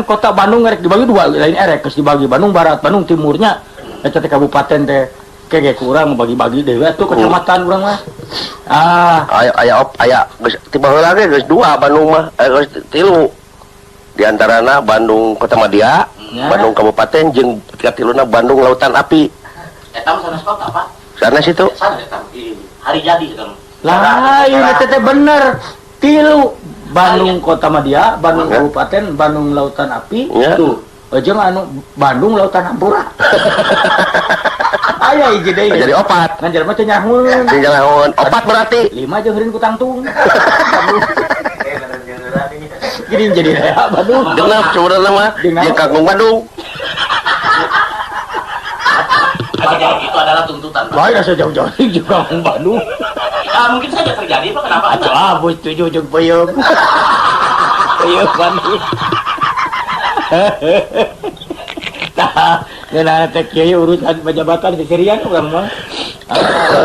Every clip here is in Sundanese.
Kota Bandung erek dibagi dua, lain erek geus dibagi Bandung Barat, Bandung Timurnya. Eta teh kabupaten teh kege kurang bagi-bagi deui atuh kecamatan urang mah. Ah, Aya aya op aya geus ti baheula ge geus dua Bandung mah, geus tilu. Di antarana Bandung Kota Madya, Ya. Bandung Kabupaten jeung katiluna Bandung Lautan Api. Eta mah sanes kota, Pak. Sanes itu. Sanes eta di hari jadi eta mah. Lain eta teh bener. Tilu Bandung Kota Madya, Bandung Ya. Kabupaten, Bandung Lautan Api, Ya. tuh. Jeung anu Bandung Lautan Hampura. Aya hiji deui. Jadi opat. Ngan jelema teh nyahoeun. Sing nyahoeun opat berarti. Lima jeung heureun ku tangtung. Gini jadi rea Bandung. Genep sebenarnya mah Genep. jeung kangkung Bandung. Jauh itu adalah tuntutan, Pak. Lain asa jauh-jauh juga kangkung Bandung. Ah, mungkin saja terjadi, Pak. Kenapa? Atuh abus tujuh jeung peuyeum. Peuyeum Bandung. Tah, ngeunah teh kieu urusan pejabatan seserian urang mah.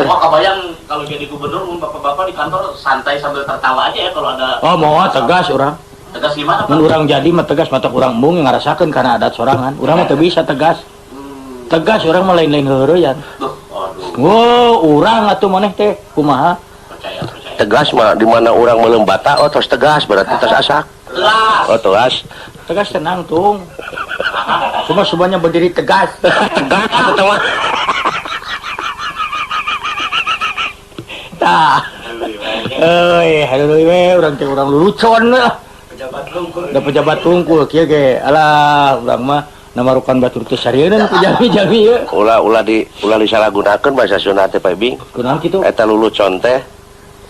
Wah, kebayang kalau jadi gubernur, mun bapak-bapak di kantor santai sambil tertawa aja ya kalau ada. Oh, mau tegas urang. Tegas gimana, Pak? Mun urang jadi mah tegas mata urang embung ngarasakeun kana adat sorangan. Urang mah teu bisa tegas. Tegas urang mah lain-lain heureyan. Duh, aduh, Wow, urang atuh maneh teh kumaha? Percaya, percaya. Tegas mah di mana urang meuleum bata, oh tos tegas berarti tos asak. Tegas. Oh tegas. Tegas tenang tung. Semua semuanya berdiri tegas. Tegas atuh mah. Tah. Euy, aduh we urang teh urang lulucon lah. Pejabat lungkul. Da pejabat tungkul kieu ge. Alah, urang mah namarukan batur teh sarieun ku jami-jami ye. Ulah ulah di ulah disalahgunakeun bahasa Sunda teh Pak Ibing. Kunaon kitu? Eta lulucon teh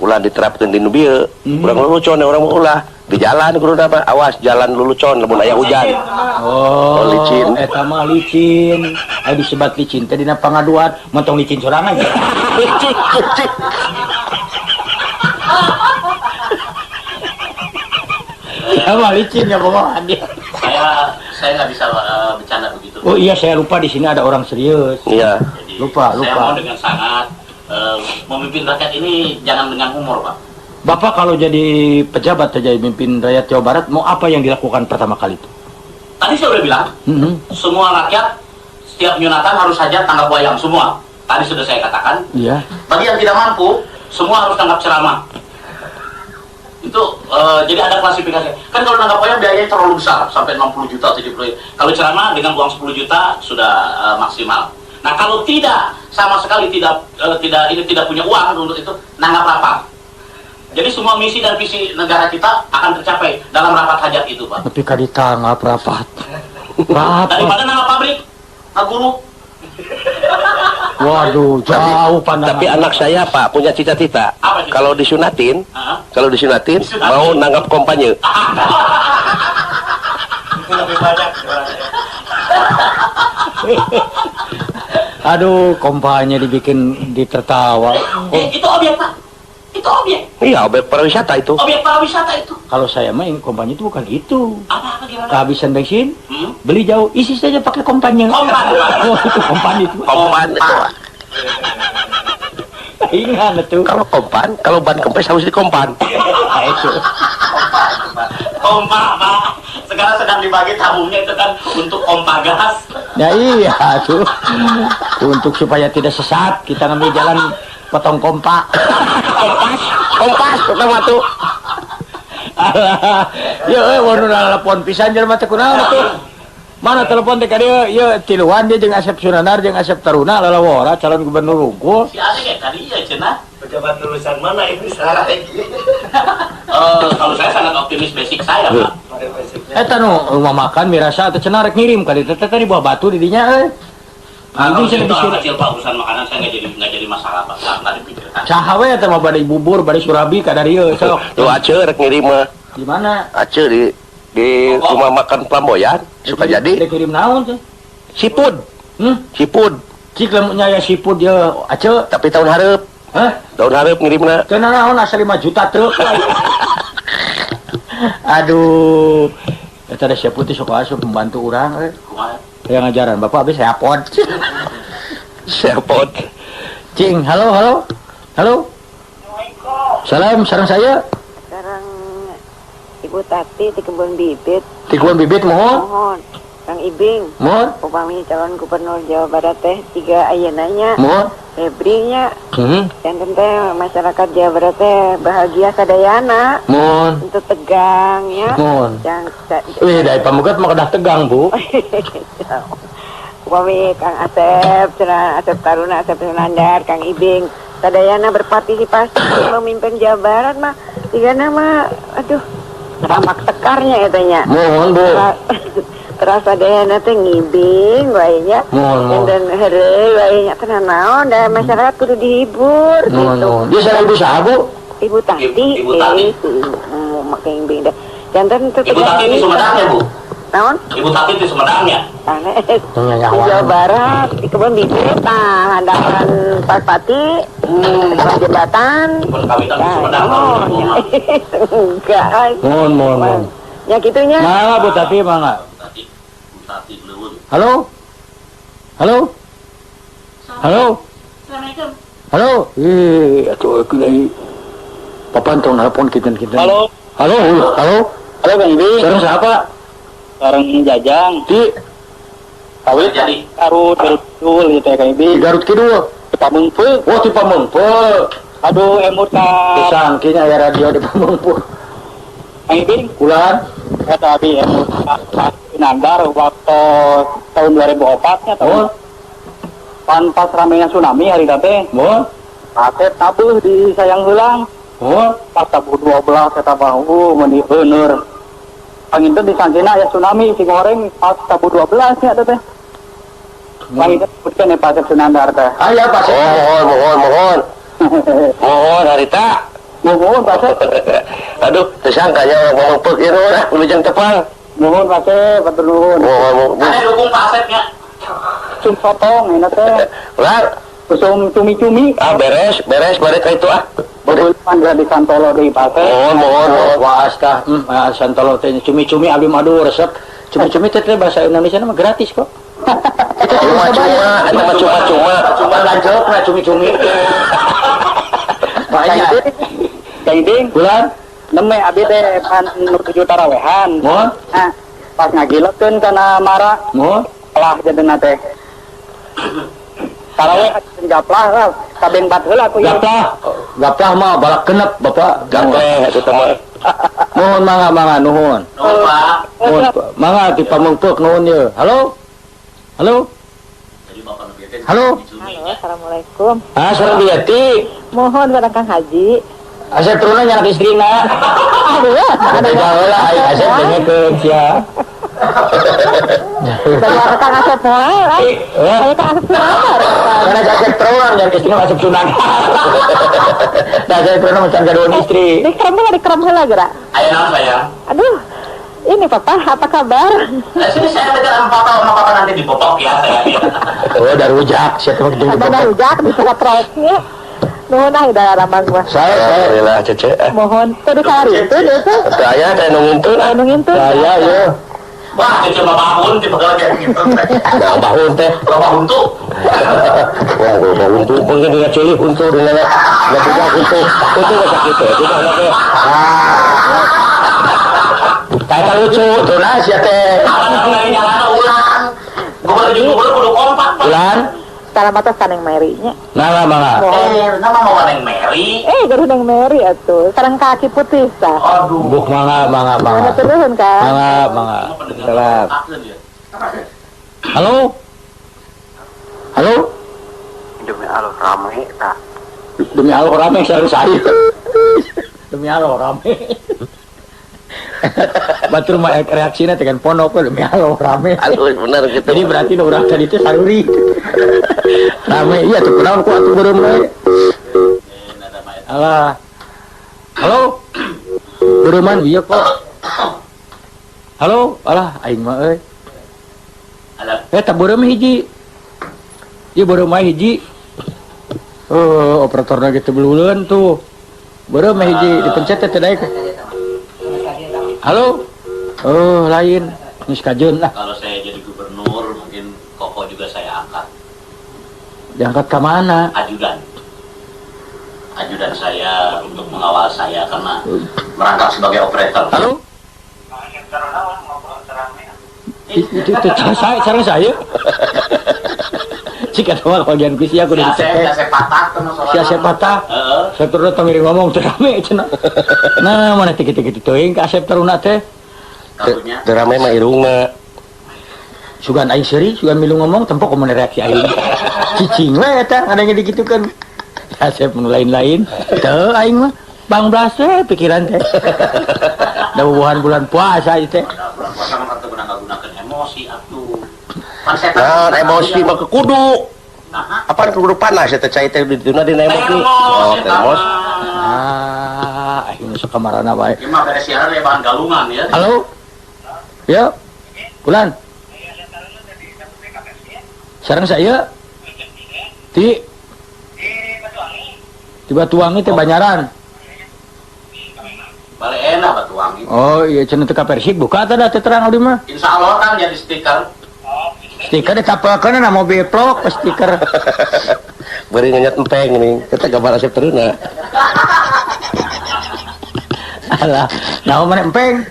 ulah diterapkeun di nu bieu. Urang lulucon urang mah ulah di jalan kudu mah awas jalan lulucon lamun aya hujan. Oh, Oh, licin. Eta mah licin. Aya disebat licin teh dina pangaduan, montong licin sorangan. Licin, licin. Ya mah licin ya pokoknya dia. Saya nggak bisa bercanda begitu. Oh iya, saya lupa di sini ada orang serius. Iya. Jadi, Lupa, saya lupa. Mau dengan sangat memimpin rakyat ini jangan dengan humor, Pak. Bapak kalau jadi pejabat atau jadi mimpin rakyat Jawa Barat, mau apa yang dilakukan pertama kali itu? Tadi saya udah bilang, semua rakyat setiap nyunatan harus saja tanggap wayang semua. Tadi sudah saya katakan. Iya. Bagi yang tidak mampu, semua harus tanggap ceramah. Itu jadi ada klasifikasi. Kan kalau nanggap wayang biayanya terlalu besar, sampai 60 juta, 70 juta. Kalau ceramah dengan uang 10 juta sudah maksimal. Nah, kalau tidak sama sekali tidak tidak ini tidak punya uang untuk itu, nanggap rapat. Jadi semua misi dan visi negara kita akan tercapai dalam rapat hajat itu, Pak. Tapi kali tanggap rapat. Rapat. Daripada nanggap pabrik, guru. Waduh, jauh pandangan. Tapi anak saya Pak punya cita-cita. Apa cita-cita? Kalau disunatin, Hah? kalau disunatin Disunatin. mau nanggap kompanye. Itu lebih banyak jualannya. Aduh, kompanya dibikin ditertawa. Itu objek, Pak. Itu objek. Iya, objek pariwisata itu. Objek pariwisata itu. Kalau saya mah ini kompanya itu bukan itu. Apa gimana? Kehabisan bensin, beli jauh, isi saja pakai kompanya. Kompan, Pak. Oh, itu kompan itu. Kompan itu. Ingat itu. Kalau kompan, kalau ban kempes harus dikompan. Nah, itu. Kompa, kompa. Kompa, Pak. Sekarang sedang dibagi tabungnya itu kan untuk pompa gas. Ya iya tuh. Untuk supaya tidak sesat, kita ngambil jalan potong kompa. Kompas, kompas pertama tuh. Alah, ya euy mun telepon pisan jelema teh kunaon tuh. Mana telepon teh ka dieu? Ieu tiluan dia jeung Asep Sunandar jeung Asep Taruna lalawora calon gubernur unggul. Si Ade kayak tadi ya cenah. Pejabat lulusan mana ini salah lagi? Kalau saya sangat optimis basic saya, Pak. Pada basicnya. Eta nu rumah makan mirasa teh cenah rek ngirim ka dieu teh tadi buah batu di dinya euy. Nah, Anjing kalau cenah itu hal disuruh. Kecil, Pak, urusan makanan saya nggak jadi masalah, Pak. Nggak dipikirkan. Saha we eta mah bade bubur bade surabi ka dieu sok. Tuh Aceh rek ngirim mah. Di mana? Aceh di rumah makan Flamboyan suka jadi Rek kirim naon teh? Sipud, sipud. Cik lamun aya sipud ye Aceh. Tapi tahun hareup, Hah? Tahun hareup ngirimna. Teu naon asa 5 juta truk. Aduh. Eta da siapa teh sok asup pembantu urang euy. Kumaha? Yang ngajaran bapak habis saya pot. Sepot. Cing, halo halo. Halo. Salam, sareng saya. Sekarang Ibu Tati di kebun bibit. Ti Kebon Bibit mohon. Mohon Kang Ibing. Mohon. Upami calon gubernur Jawa Barat teh tiga ayeuna nya. Mohon. Febri nya. Janten teh masyarakat Jawa Barat teh bahagia sadayana. Mohon. Untuk tegang ya. Mohon. Yang Wih, dari pamugat mah kedah tegang, Bu. Upami Kang Asep, cenah Asep Taruna, Asep Sunandar, Kang Ibing, sadayana berpartisipasi memimpin Jawa Barat mah tiga nama, aduh, ramak tekarnya eta nya. Mohon, Bu. Terasa sadayana teh ngibing wae nya. Mohon, mohon. Dan heureuy wae nya teh naon da masyarakat kudu dihibur Mohon, gitu. mohon. Dia salah ibu saha, Bu? Ibu Tati, Ibu Tati. Make Ibing deh. Janten teu Ibu Tati di Sumedang ya, Bu? Naon? Ibu Tati di Sumedang ya? Sanes. Nya Di Jawa Barat, di Kebon Bibit, nah, handapan Paspati, depan jembatan. Pun kawitan di Sumedang oh, tahun 2005. enggak. Mohon, mohon, mohon. Ya gitunya. Mangga Bu Tati, mangga. Tati, Bu Tati Leuweung. Halo? Halo? Halo? Assalamualaikum. Halo? Ih, atuh aku lagi. Papan tong nelpon kita-kita. Halo. Halo, halo. Halo Kang Ibing, Sareng siapa? sareng Jajang. Di Kawit Jadi. Garut, Garut Kidul gitu ya Kang di Ibing. Garut Kidul. Di Pameungpeuk. Oh, di Pameungpeuk. Aduh emut ka Disangkinya aya radio di Pameungpeuk. Kang Ibing. Kulan. Eta abi emut ka Pak Sunandar waktu tahun 2004 nya tahun. Oh. Pan pas ramenya tsunami hari teh. Mohon. Asep tabuh di sayang heulang. Oh. Pas tabuh 12 eta mah meuni euneur. Panginten di Sangsina aya tsunami si goreng pas tabuh 12 nya teh. Panginten sebutkeun ya Pak Asep Sunandar teh. Aya Pak. Oh, mohon, mohon, mohon. Mohon harita. Nuhun Pak Asep. Aduh, tersangkanya orang Pameungpeuk ieu mah wilujeng tepang. Nuhun Pak Asep, hatur nuhun. Mohon, mohon. Ada dukung Pak Asepnya. Usum sotong enak teh. Ular, Usum cumi-cumi. ah beres, beres, balik ka itu ah. Bebulan di Santolo deui Pak Asep. Mohon, mohon, mohon. Wah, astah, santolo teh cumi-cumi abdi mah aduh resep. Cumi-cumi teh teh bahasa Indonesia mah gratis kok. Cuma-cuma, eta mah cuma-cuma. Cuma lanjut nah cumi-cumi. Banyak. Kang Ibing, Bulan, neme abi teh pan nu tujuh tarawehan. mohon, Nah, pas ngagilekeun kana mara mohon. lah jadena teh. Taraweh gaplah lah, kabeng bat heula ku ieu. Gaplah, gaplah mah balak genep Bapak. Gapleh eta mah. Mohon mangga mangga nuhun. Nuhun Pak. Nuhun mangga di Pameungpeuk nuhun ye. Halo? Halo? Jadi Bapak lebih teh Halo? cumi-cumi Halo, ya. Assalamualaikum. Ah, sareng Biati. Mohon barang Kang Haji. Asep turunna nyanak istrina. Aduh, Ada jauh lah, aing Asep dengekeun sia. Dari Kang Asep moal, ay. Eh, Saya Kang Asep Sunandar. Karena Asep terus yang istrina Asep Sunandar. Nah, saya pernah macam gaduhan istri. Dikrem heula, dikrem heula geura. Ayo naon sayang. Aduh, ini Papa, apa kabar? Nah, sini saya dekat sama papa nanti dipopok ya saya. Oh, darujak, siapa mah gitu. Ada rujak di surat proyeknya. Nuhun ah udah ramang mah. Saya Alhamdulillah cece. Mohon kudu cari itu deh tuh. Teu aya teh nu ngintun. Anu ngintun. saya ya. Wah, itu cuma bahun di pegawai kayak gitu. Nah, bahun teh. Bapak untuk. Wah, bahun tuh mungkin dengan culi untuk dengan nggak untuk untuk masa gitu. Itu mah teh. Kayak lucu tuh lah sia teh. Awan nyalana ulang. Gubernur jeung gubernur kudu kompak, Pak. Bulan, Salam atas kaneng Mary nya. nah mangga. Eh, nama mau Neng Mary. Eh, gaduh Neng Mary atuh. Sareng kaki putih tah. Aduh. Buk mangga mangga mangga. Mana turun kan? Mangga mangga. Salam. Halo? Halo? Demi Allah rame tak. Demi Allah rame sareng saya. Demi Allah rame. Batur mah reaksina teh kan pondok we, demi Allah rame. Aduh, bener gitu. Jadi berarti nu urang tadi teh saruri. Rame iya tuh kunaon ku atuh beureum we. Alah. Halo? Beureman ieu kok. Halo? Alah aing mah euy. Alah, Eh tah beureum hiji. Ieu beureum mah hiji. Oh, operatorna gitu beluleun tuh. Beureum mah hiji dipencet teh teu daek. Halo? Oh, lain. Geus kajeun lah. kalau saya jadi gubernur mungkin Koko juga saya angkat Diangkat ke mana? ajudan. Ajudan saya untuk mengawal saya karena merangkap sebagai operator. Halo? Itu itu saya sareng saya. Cik eta mah bagian ku sia kudu Si Asep, dicek. si Asep patah teh masalahna. Si Asep patah. Heeh. Asep Taruna tong ngiring ngomong teu rame cenah. Nah, mana teh kitu-kitu teuing ka Asep Taruna teh. Karunya. Teu rame mah irungna. Sugan aing seuri, sugan milu ngomong tempo kumaha reaksi aing. Cicing we eta ngadenge dikitukeun. Asep nu lain-lain. Teu aing mah bang blas we pikiran teh. Da bubuhan bulan puasa ieu teh. Nah, bulan puasa mah teu meunang ngagunakeun emosi atuh. Pan setan. Nah, emosi mah kekudu. Nah, Apaan kudu panas eta cai teh dituna dina emosi. Termos, Oh, eta termos. mah. Ah, aing sok kamarana wae. Ieu mah beres siaran ya bahan galungan ya. Halo. Ya. Bulan. Sekarang saya di di Batuwangi teh Banyaran. Balik enak Batuwangi. Oh iya cenah teu ka Persib buka teh da teh terang abdi mah. Insya Allah kan jadi stiker. Stiker ditapelkeun na mobil plok ke stiker. Bari ngenyet empeng nih. Eta gambar Asep Taruna. Alah, naon mana empeng?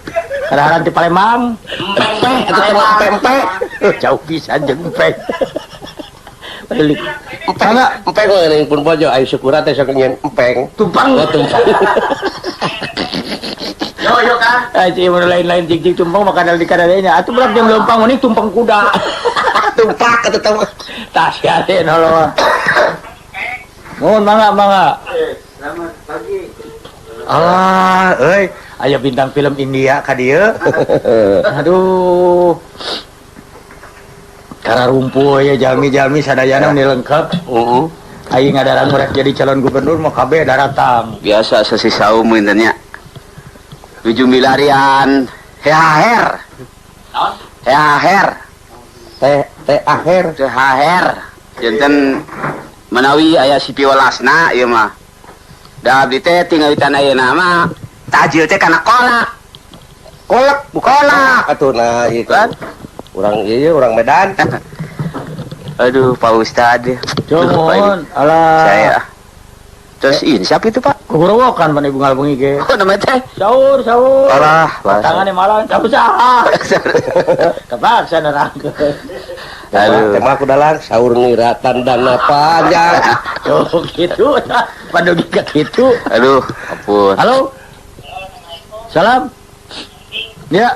Kadaharan ti Palembang. Empeng, Eta teh mah empeng. Jauh pisan jeung empeng. Balik. Empeng. Empeng we ning pun bojo ayo syukuran teh sok nyen empeng. Tumpang. Oh, tumpang. Yo yo kan. Ah, cik, mun lain-lain cik-cik tumpang makanan di kadadenya. Atuh berak jam leumpang mending tumpang kuda. Tumpak atuh teh mah. Tah sia teh nolong. Mohon mangga mangga. Selamat pagi. Alah, euy, aya bintang film India ka dieu. Aduh. Kararumpuh ya jalmi-jalmi sadayana meni lengkap. Heeh. Aing ngadarang rek jadi calon gubernur mah kabeh daratang. Biasa sesi saum nya. Tujuh milarian THR. Naon? THR. Teh teh akhir. THR. Janten menawi aya si piwelasna ieu mah. Da abdi teh tinggal di tanah ayeuna mah tajil teh kana kolak. Kolak Bukan kolak. atuh nah ieu Kan? Urang ieu urang Medan. Aduh, Pak Ustad. Cuman, Lupa ini. alah. Saya. Terus ini siapa itu, Pak? Kukurowokan pan ibu ngalbengi ge. Oh, namanya teh. Sahur, sahur. Alah, bahasa. Tangannya malang, sahur saha. Kepaksa nerangkeun. Aduh. Teh mah aku dalang sahur nira tandana panjang. Tuh gitu, padugi ke kitu. Aduh, ampun. Halo. Salam. Ya.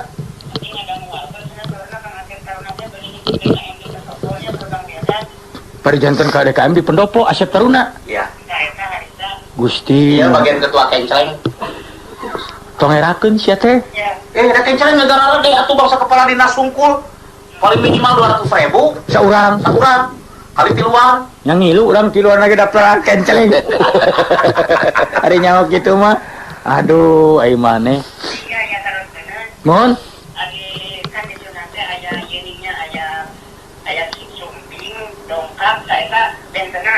Parijanten ka DKM di Pendopo Asep Taruna. Iya. Gusti. Iya bagian ketua kencleng. Tongerakeun sia teh. Eh, da kencleng negara rede atuh bangsa kepala dinas sungkul. Paling minimal 200.000 Saurang. saurang. Kali tiluan. Yang ngilu urang tiluan lagi daftar kenceleng. Ari nyawa kitu mah. Aduh, ai maneh. Mohon. Kan di sana teh aya yeuningnya aya aya sumping dongkap ta eta bentena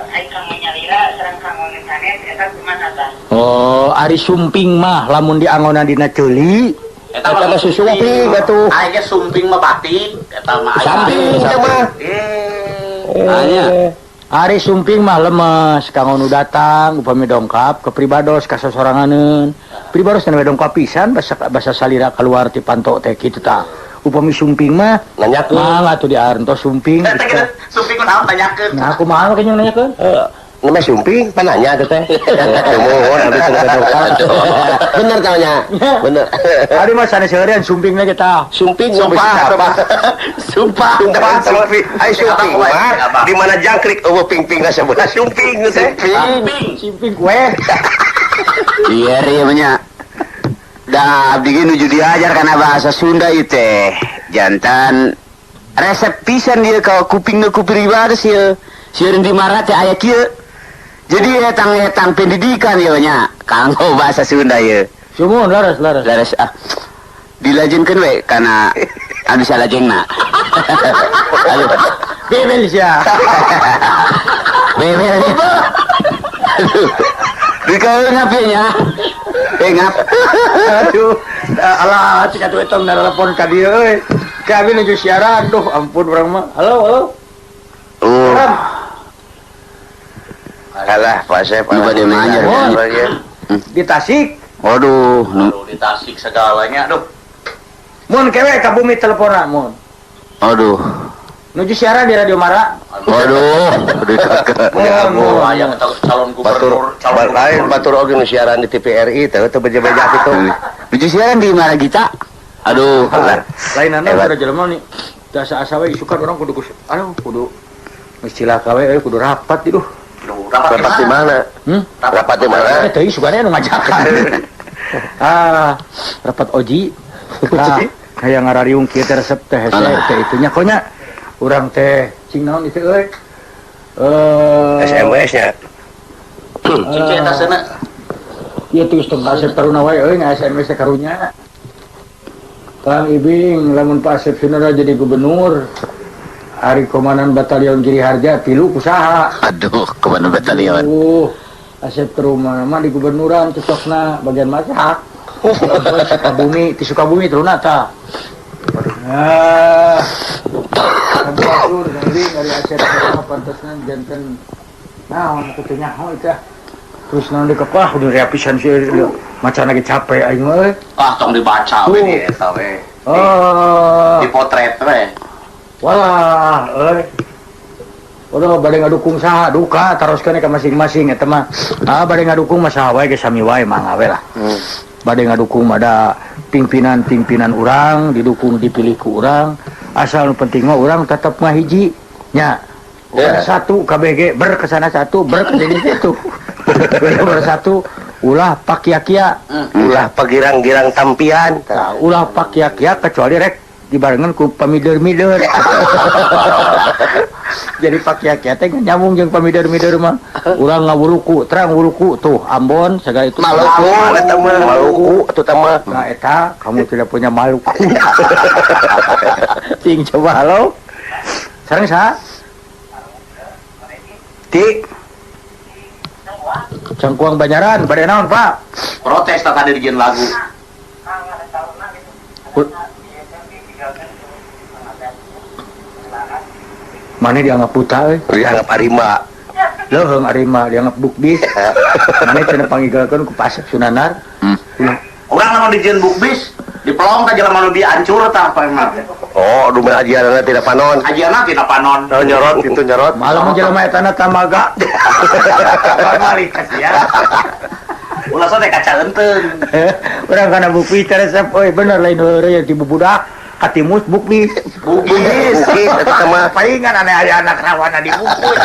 ai kanggo nyalira sareng kanggo sanes eta kumaha tah? Oh, ari sumping mah lamun diangonan dina ceuli. Eta Eta mah susumping atuh. Aing ge sumping mah batik, eta mah aya. Samping teh mah. Eh. Anya. Ari sumping mah lemes kanggo nu datang upami dongkap ke pribados ka sosoranganeun. Pribados teh dongkap pisan basa basa salira keluar ti panto teh kitu tah. Upami sumping mah Nanyakeun. mangga atuh diarantos sumping. Eta kitu sumping kunaon tanyakeun. Nah, kumaha mah kenyang nanyakeun? Heeh. Namanya sumping, pananya tuh teh. Nuhun, abdi teh dongkap. Bener tanya. Bener. Ari mah sanes seureun sumpingna ge tah. Sumping Sumpah, sumpah. Sumpah, Sumpah, sumping. Ai sumping mah di mana jangkrik eueuh ping-pingna sebelah sumping teh. Sumping. Sumping kue. Iya, iya nya. Da abdi ge nuju diajar kana bahasa Sunda ieu teh. Jantan resep pisan dia ka kupingna ku pribadi ieu. Sieun di mara teh aya kieu. Jadi etang-etang pendidikan ieu nya kanggo bahasa Sunda ieu. Sumuhun laras laras. Laras ah. Dilajengkeun we kana anu salajengna. Aduh. Bebel sia. Bebel. Aduh. Dikaeungap ieu nya. Engap. Aduh, alah cik atuh eta telepon ka dieu euy. Kami nuju siaran, duh ampun urang mah. Halo, halo. Oh. Alah, Pak Sep. Nu bade manyar. Di Tasik. Waduh, nu Aduh, di Tasik segalanya, aduh. Mun kewe ka bumi teleponna mun. Aduh. Nuju siaran di Radio Mara. Waduh. Mun. Hayang eta calon Batur gubernur, calon lain batur oge nu siaran di TVRI teh teu beja-beja kitu. Nuju siaran di Maragita. Aduh. Lain anu Hebat. udah jelema nih. Teu asa-asa we isukan urang kudu aduh kudu geus cilaka we euy kudu rapat di duh. Rapat di mana? Hmm? Rapat di mana? Eh teuing sugane anu ngajakan. Ah, rapat oji. Tah, hayang ngarariung kieu teh resep teh hese teh itunya konya. Urang teh cing naon itu euy. SMS-nya. Cici eta seuna. Ieu tuh tong Asep Taruna wae euy nga SMS teh karunya. Kang Ibing lamun Pak Asep Sunara jadi gubernur, ari komandan batalion Giri Harja tilu kusaha. Aduh, kemana batalion? Asep Taruna mah di gubernuran cocokna bagian masak. Sukabumi, di Sukabumi teruna tah. Ah. Sampurasun Kang Ibing dari Asep Taruna pantesna janten naon kitu nyaho itu ah. Terus naon dikepah udah reapisan sih macan lagi capek aing mah euy. Ah, tong dibaca we di eta we. Oh. Di potret we. Wah, euy. Udah bade ngadukung saha duka taroskeun ka masing-masing eta mah. Ah bade ngadukung mah saha wae ge sami wae mangga we lah. Bade ngadukung mah da pimpinan-pimpinan urang didukung dipilih ku urang, asal nu penting mah urang tetep mah hiji nya. Ya. Satu KBG ber ke sana satu ber ke sini satu. Bersatu ulah pakia-kia. Ulah pagirang-girang tampian. Nah, ulah pakia-kia kecuali rek dibarengan ku pamider-mider. Jadi pakia-kia teh nyambung jeung pamider-mider mah. Urang ngawuluku, terang wuluku tuh Ambon segala itu. Maluku eta mah, Maluku atuh tah mah. Nah eta kamu tidak punya Maluku. Cing coba halo. Sareng saha? Ti Cangkuang Banyaran, bade naon, Pak? Protes tak tadi dijieun lagu. Mana dianggap buta euy? Dianggap arima. Leuheung arima dianggap bukbis. Mana cenah pangigalkeun ku Pak Asep Sunanar. Urang lamun dijieun bukbis, dipelong tah jelema nu diancur tah apa emang. Oh, dumeh ajianana tidak panon. Ajianna tina panon. Oh, nyorot itu nyorot. Malam jelema eta na tamaga. Balik kasihan. Ulah teh kaca eunteng. Urang kana bukbis teh resep euy bener lain heureuy ti bubudak katimus bukbis. Bukis, bukis eta mah. Palingan aneh aya anak rawana dibungkus.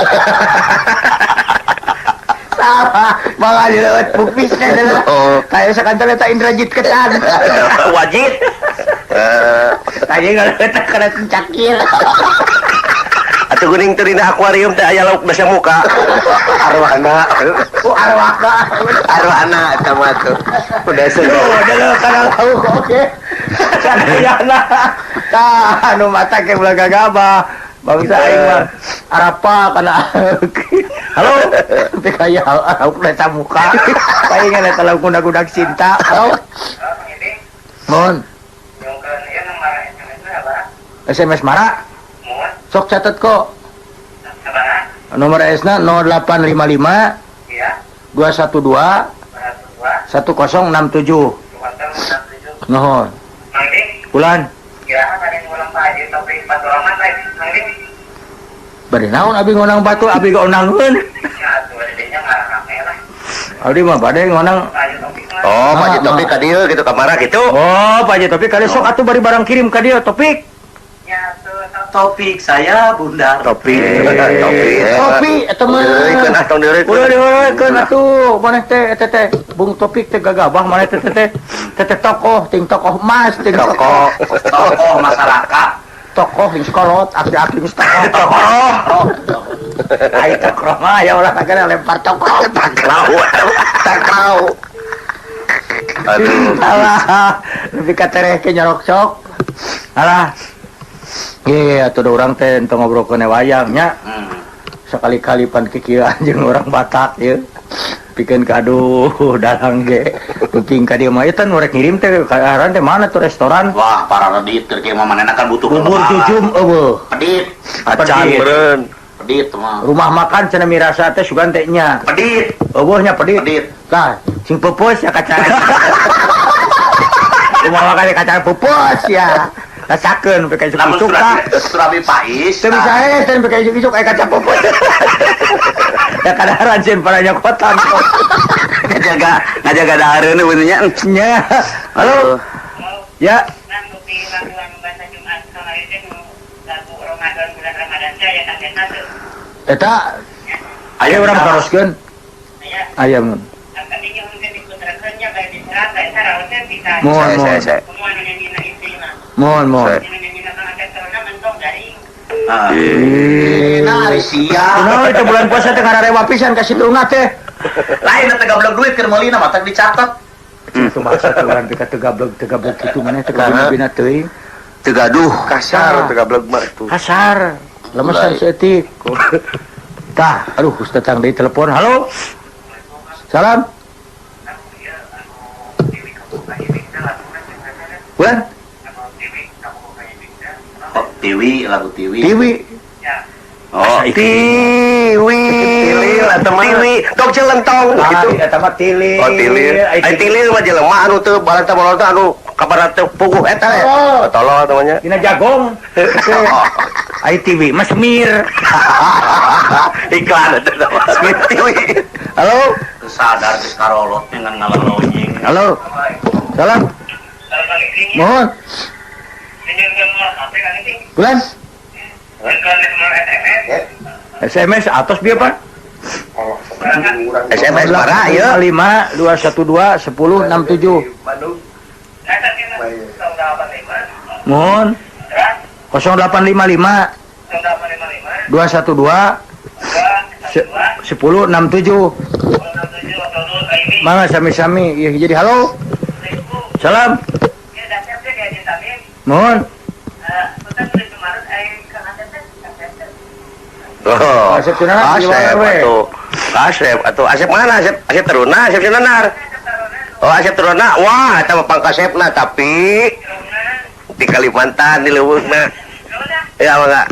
Sama, malah dilewat bukbis teh. Oh. Kayak sakantel eta Indrajit ketan. Wajib. Tadi ngaleueut kana cakil. Atuh geuning teh dina akuarium teh aya lauk basa muka. Arwana. Oh, arwaka. Arwana eta mah tuh. Udah Duh, udah kana lauk oke. Sadayana. Tah, anu mata ke ulah gagabah. Bangsa aing mah arapa kana. Halo, teh kaya lauk eta muka. Palingan eta lauk gudak cinta. Halo. Mon. SMS Mara. Sok catet kok. Nomor S-na 0855 212 1067. Nuhun. Bulan. Bade naon abi ngonang batu abi geunangeun. Abdi mah bade ngonang. Oh, Pak Haji Topik ka dieu gitu ka Mara gitu. Oh, Pak Haji Topik kali sok atuh bari barang kirim ka dieu Topik. Topik saya bundar. Topik. Topik. Topik eta mah. Diheureuikeun ah tong diheureuikeun. Udah diheureuikeun atuh maneh teh eta teh Bung Topik teh gagabah maneh teh teh teh tokoh ting tokoh emas ting Tokoh. Tokoh masyarakat. Tokoh ting sekolot aki-aki geus tokoh. Tokoh. Ai tokoh mah ya ulah kana lempar tokoh. Takrau. Takrau. Aduh. Alah, lebih katereh ke nyorok sok. Alah. Iya, atuh da urang teh entong ngobrolkeun wayang nya. Sekali-kali pan kikieuan jeung urang Batak ieu. Pikeun ka aduh dalang ge. Kuping ka dieu mah ieu teh nu rek ngirim teh ka aran teh mana tuh restoran? Wah, para redit keur kieu mah manehna kan butuh Bubur kelembaran. jujum eueuh. Pedit. Acan meureun. Pedit mah. Rumah makan cenah mirasa teh sugan teh nya. Pedit. Eueuh nya pedit. Pedit. Tah, sing peupeus ya kaca. Kumaha kali kacang pupus ya. Rasakeun pek Lamun isuk-isuk tah. Surabi pais. Teu bisa teu pek isuk-isuk aya kacang pupus. Ya kadaharan sieun paranya kotan. Ngajaga dahareun bener nya. Nya. Halo. Ya. Eta aya urang teroskeun. Aya mun. Mohon, mohon. Mohon, mohon. Nah, sia. Kunaon itu bulan puasa teh ngararewa pisan ka situ ungat teh. Lain teh gablek duit keur meulina mah teh dicatat. Itu maksa teh urang teh teu gablek kitu maneh teh kabina teuing. Teu gaduh. Kasar teu gablek mah tuh. Kasar. Lemesan seeutik. Tah, aduh geus datang deui telepon. Halo. Salam. Bulan? Oh, Tiwi, lagu Tiwi. Tiwi. Oh, Tiwi. Tilil atau tiwi, tong celentong gitu. Eta mah tilil. Oh, tilil. Ai tilil mah jelema anu teu balanta-balanta anu kabarat teu puguh eta ya. Oh. Tolol namanya. Dina jagong. Ai tiwi mah semir. Iklan eta mah. Semir tiwi. Halo. Sadar geus karolot dengan ngalolonying. Halo. Salam. Mohon. Bulan. SMS atos bieu Pak. SMS bara ieu. 5 212 10 67. Mohon. 0855 212 10 67. Mangga sami-sami. Ieu jadi halo. Salam. Mohon. Oh, Asep Sunanar, Asep gimana, we? atuh. Asep atuh. Asep mana? Asep Asep Teruna, Asep Sunanar. Oh, Asep Teruna. Wah, eta mah pangkasepna tapi di Kalimantan di leuweungna. Ya mangga.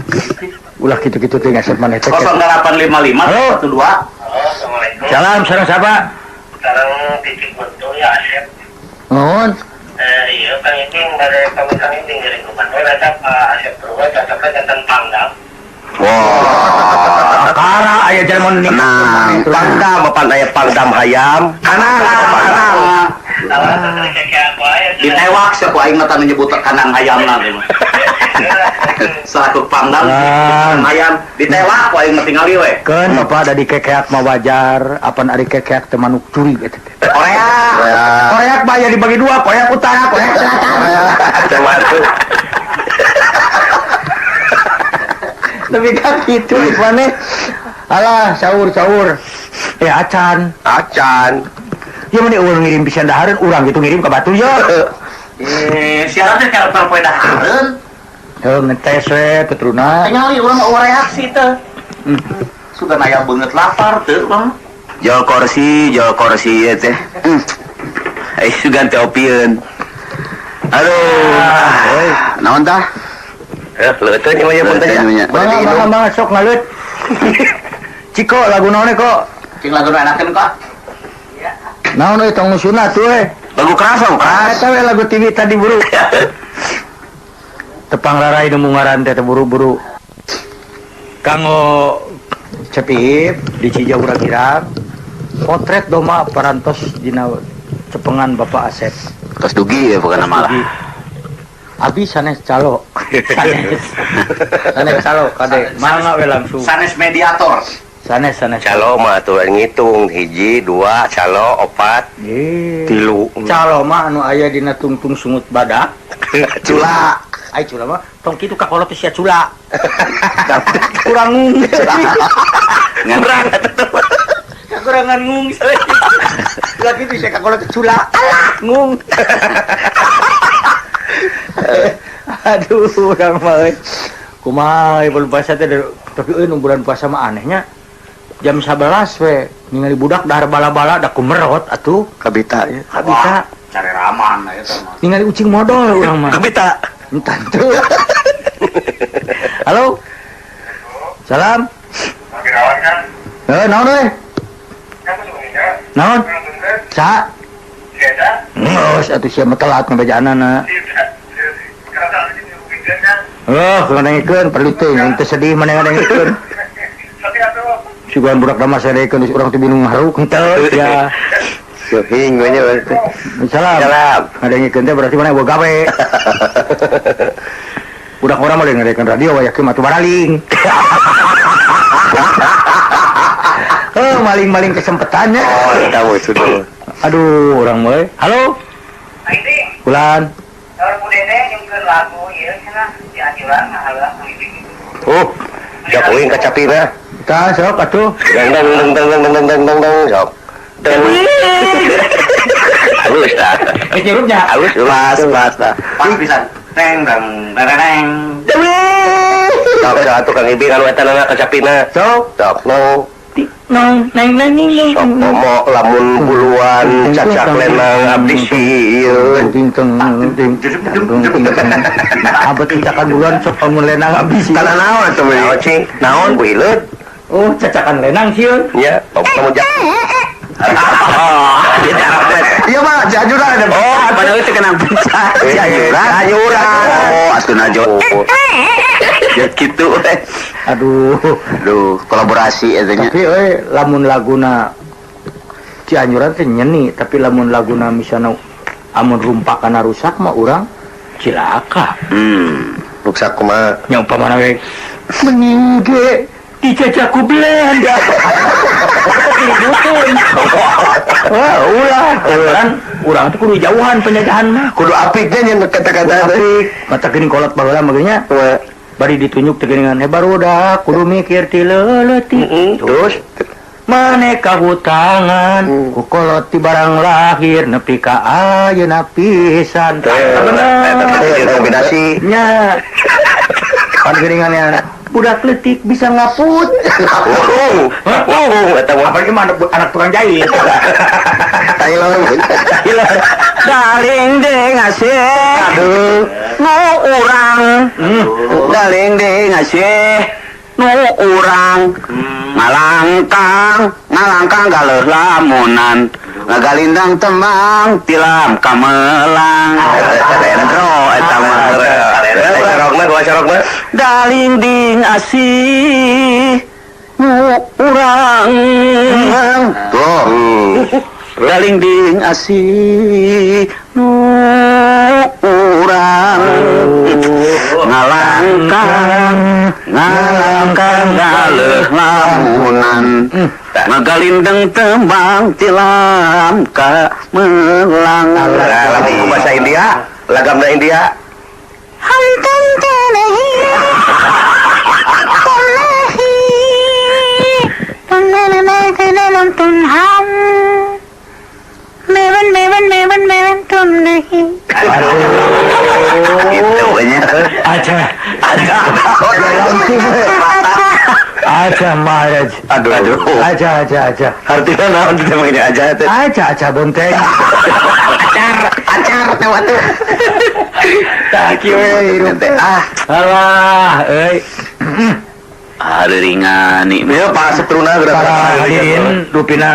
Ulah kitu-kitu teh Asep maneh teh. 0855 Halo. 12. Salam sareng siapa? Sekarang titik bentuk ya Asep. Mohon. Iya, Kang Ibing dari kami Kang Ibing dari Gubernur ada Pak Asep Purwo cocoknya tentang pangdam. Wah. Kakara aya jelema nu Tenang. Pangdam apa aya pangdam hayam? Kanang, kanang. Ditewak siapa aing mah tanu nyebut kandang hayamna teh mah. Selaku pangdam Lang. hayam ditewak ku aing mah tingali we. Keun bapak da dikekeak mah wajar, apan ari kekeak teh manuk curi eta teh. Korea. Koreak mah aya dibagi dua, Korea utara, Korea selatan. Coba tuh. Lebih kan gitu maneh. Alah, sahur-sahur. Acan. Acan. Ya meni urang ngirim pisan dahareun, urang gitu ngirim ka batur ya. Siaran teh karakter poe dahareun. Heuh ngetes we petruna. Tingali urang mah reaksi teh. Sudah aya beungeut lapar teu urang. Jol korsi ieu teh. Ai sugan teh opieun. Aduh. Naon tah? Leuteun ieu mah ya punten ya. Mangga mangga mangga sok ngaleut. Ciko lagu naon kok? Cing lagu nu enakeun kok. Naon euy tong nu sunat we. Lagu keras, lagu keras. Eta we lagu TV tadi buru. Tepang rarai nu mungaran teh buru-buru. Kanggo Cepip di Cijawura Girang potret doma parantos dina cepengan Bapak Asep. Tos dugi ya bukan malah. Abi sanes calo. Sanes. Sanes calo kade mangga we langsung. Sanes mediator. Sanes sanes. Calo mah atuh ngitung hiji, dua, calo, opat, tilu. Calo mah anu aya dina tungtung sungut badak. Cula. Ai cula mah tong kitu ka kolot sia cula. Kurang ngung. Kurang Kekurangan ngung. Lah kitu sia ka kolot cula. Alah ngung. Aduh, urang mah euy. Kumaha bulan puasa teh tapi euy nu bulan puasa mah anehnya. Jam 11 we ningali budak dahar bala-bala da kumerot atuh. Kabita ya. Kabita. Cari raman eta mah. Ningali ucing modol urang mah. Kabita. Entah tuh. Halo. Salam. Naon euy? Naon? Sa? Geus atuh sia mah telat ngabajaanana. Oh, ngadengikeun perlu teuing teu sedih maneh ngadengikeun. Sugan budak mah sadekeun geus urang teh bingung haruk henteu ya. Suhing we nya berarti. Salam. Salam. Ngadengikeun teh berarti maneh boga gawe. Budak urang mah lain ngadengikeun radio wayah kieu mah atuh baraling. Oh, maling-maling kesempetannya. Oh, eta mah sudah. Aduh, urang mah. Halo. Bulan. Oh, jak uing kacapina. Tah sok atuh. Dang dang dang dang dang dang dang dang dang sok. Dang. Halus tah. Eh nyurupnya. Halus Pas pas tah. Pas pisan. Teng dang dang dang. Sok sok atuh Kang Ibing anu eta na kacapina. Sok. Sok nong. Nong neng neng neng neng. Sok momo lamun buluan cacak lenang abdi sieun. Ting teng ting ting ting. Abet cacakan buluan sok amun lenang abdi sieun. Kana naon atuh mah? Naon cing? Naon buileut? Oh, cacakan lenang sieun. Nya, kamu jak. Iya mah Cianjuran ada. Oh, padahal itu kena pecah. Cianjuran. Cianjuran. Oh, asuna jo. Ya gitu. Aduh. Aduh, kolaborasi eta nya. Tapi euy lamun laguna Cianjuran teh nyeni, tapi lamun laguna misalna amun rumpakana rusak mah urang cilaka. Ruksak kumaha? Nya umpamana we meningge dicacaku Belanda. Wah, ulah. Kan urang teh kudu jauhan penjajahan mah. Kudu apiknya nya kata-kata teh. Apik. Mata geuning kolot baheula mah geunya. Bari ditunjuk teh geuningan barudak kudu mikir ti leuletik. Terus maneka hutangan ku kolot ti barang lahir nepi ka ayeuna pisan. Bener. Kombinasi. Nya. Pan geuningan nya budak leutik bisa ngaput. Wow, eta mah. Apalagi mah anak tukang jahit. Taylor. Daling ding asih. Aduh. Nu urang. Daling ding asih. Nu urang. Ngalangkang, ngalangkang galeuh lamunan. Ngagalindang tembang tilam kamelang. Retro eta mah. Sorokna, gua sorokna. Daling ding asih. Nu urang. Tuh. Daling ding asih nu urang. Ngalangkang, ngalangkang galeuh lamunan. Ngagalindeng tembang tilam kamelang. Lagu bahasa India, lagamna India. Hum tum te nahi, tum nahi, tum na na na na na tum hum. Mewan mewan mewan mewan tum nahi. Gitu nya. Aja. Aja. Aja Maharaj. Aduh, aduh. Aja aja aja. Artinya naon teh mah aja teh. Aja aja bonteng. Acar, acar teh atuh. Tah kieu we hirup Teh ah. Alah, euy. Ringan nih. Ieu Pak Setruna geura. Para hadirin rupina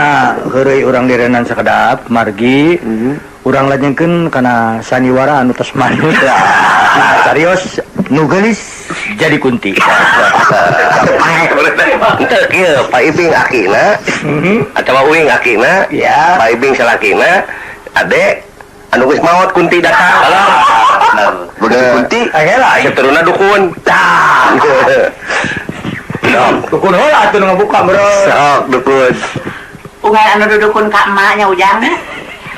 heureuy urang direnan sakedap margi. Urang lajengkeun kana saniwara anu tos manut. Serius nu geulis jadi kunti. Henteu kieu Pak Ibing akina atawa uing akina. Ya. Pak Ibing salakina ade anu geus maot kunti datang. Begitu kunti. Heula Setruna dukun. Tah. Sok, Dukun heula atuh nu ngabuka meureun. sok dukun. Ungai anu dudukun ka emaknya Ujang.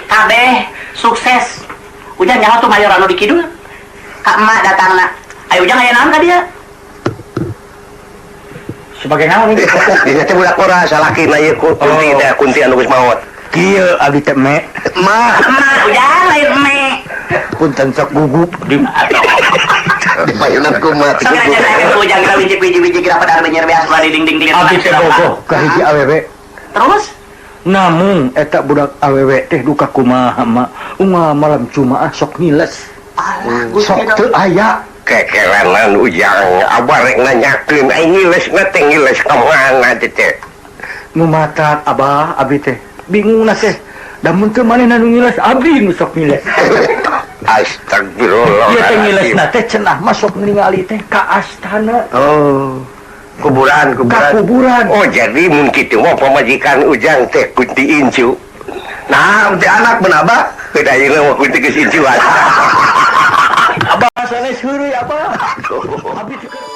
Kabeh sukses. Ujang nyaho tuh mayor anu di kidul. Ka emak datangna. Ayo Ujang aya naon ka dia? Sebagai naon ini? Ieu teh budak ora salakina ieu kunti teh kunti anu geus maot. Kieu abdi teh me. Mah. Emak Ujang lain me. Punten sok gugup di Di payunan kumat. Sok aja naik ke Ujang kita wiji-wiji kira pedar benyer beas ulah di ding-ding ding. Abdi teh bogoh ka hiji awewe. Terus Namung eta budak awewe teh duka kumaha mah. Unggal malam Jumaah sok ngiles. alah Gusti Sok teu aya. Kekeranan Ujang abah rek nanyakeun aing ngiles na teh ngiles ka mana teh teh. Nu matak abah abdi teh bingung na teh. Da mun teu manehna nu ngiles, abdi nu sok ngiles. Astagfirullah. Ieu teh ngilesna teh cenah mah sok ningali teh ka astana. Oh. Kuburan, Ka kuburan. Kuburan. Oh, jadi mun kitu mah pamajikan Ujang teh kunti incu. Nah, teh anak menabah, beda ayeuna mah kunti geus incuan. Abah sanes heureuy, Abah. Abdi teu.